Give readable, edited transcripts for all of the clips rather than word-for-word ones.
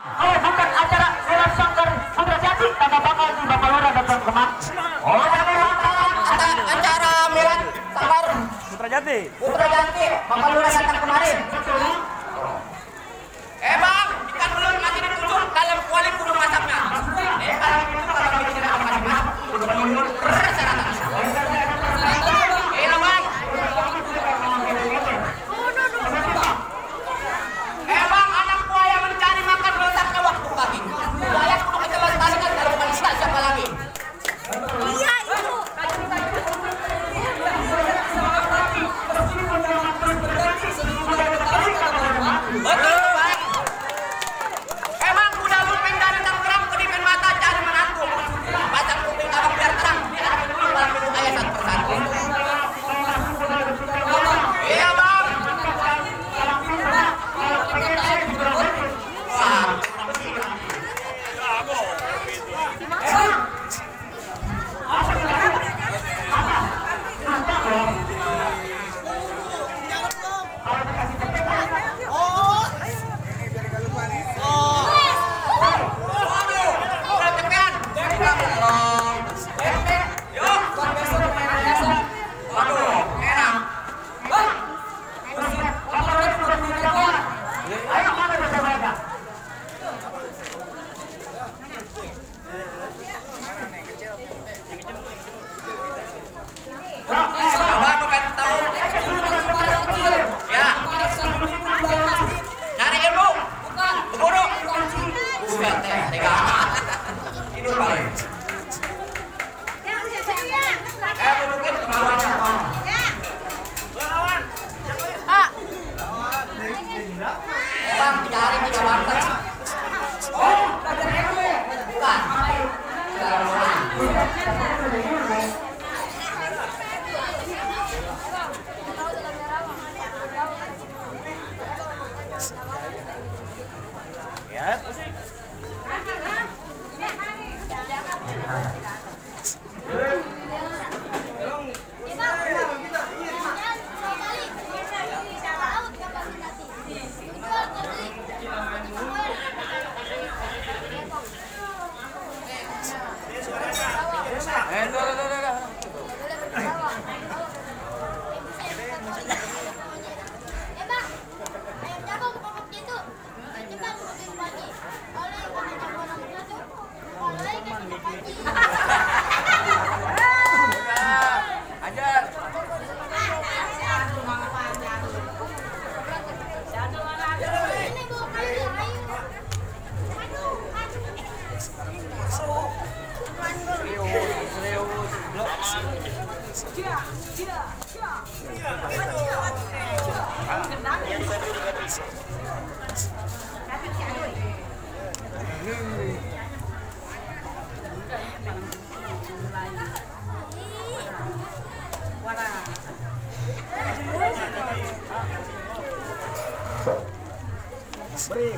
Kalau bukan acara Dewan Sanggar Putra Jati, tanda bakal di Bapak Lurah datang Kemang. Oh, acara Milan Sanggar Putra Jati. Putra Jati, Bapak Lurah datang kemarin. Bang, ikan belum masih ditunjuk dalam kuali kudu masaknya. Kalau itu kalau bicara apa sih? Kudu menunjuk persyaratan. Iya, Bang. Bang, anak buaya mencari makan letaknya waktu pagi. Buaya kudu kita lestarikan kalau manusia siapa lagi? Iya, itu. Betul.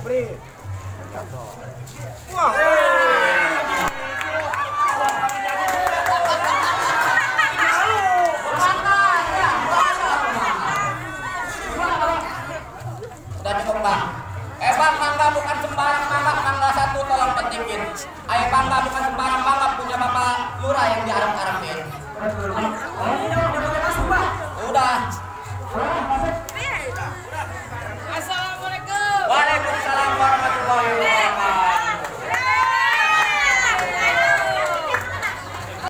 Beri. Wah.